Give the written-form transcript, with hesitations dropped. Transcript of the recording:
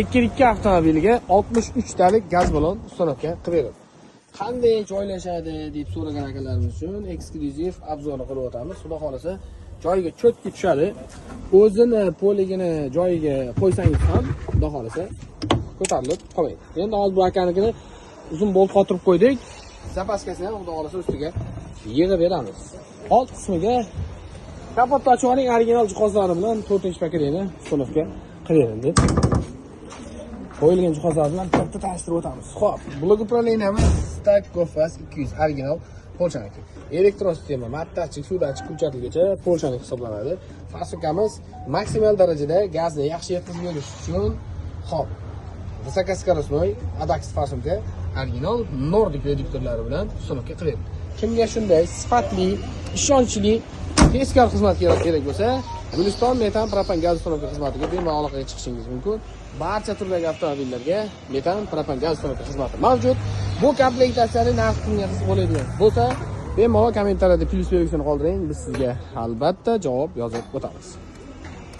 2 avtomobiliga 63 talik gaz balon установка qilib beradi. Qanday joylashadi deb so'ragan akalarimiz uchun eksklyuziv обзор ni qilib o'tamiz. Xudo xolasa, joyiga чётко tushadi. O'zini поligini joyiga qo'ysangiz ham, xudo xolasa, ko'tarilib qolmaydi. Endi hozir bu akanikini uzun bolt qotirib qo'ydik. Запаска sini ham, xudo xolasa, ustiga yig'ib beramiz. Old qismiga kapotni ochib oling, original jihozlari bilan 4-поколение установка qilib berildi. Qo'yilgan jihozlar bilan bitta tanishtirib o'tamiz. Xo'p, блок управления miz STAG Gofas 200, original Polshaniki. Электросистема, mat датчик, suv датчик, включатель gacha Polshaniki hisoblanadi. Форсунка miz maksimal darajada gazni yaxshi yetkazib berish uchun, xo'p, высокоскоростной Adax форсунка, original Nordic reduktorlari bilan установка qilib berildi. Kimga shunday sifatli, ishonchli, tezkor xizmat kerak bo'lsa, Guliston metan propan gaz установка xizmatiga bemalol aloqaga chiqishingiz mumkin. Barcha turdagi avtomobillarga metan propan gaz установка xizmati mavjud. Bu komplektatsiyani narxi kimga qiziq bo'ladigan bo'lsa, bemalol kommentariyada plyus belgisini qoldiring, biz sizga albatta javob yozib o'tamiz.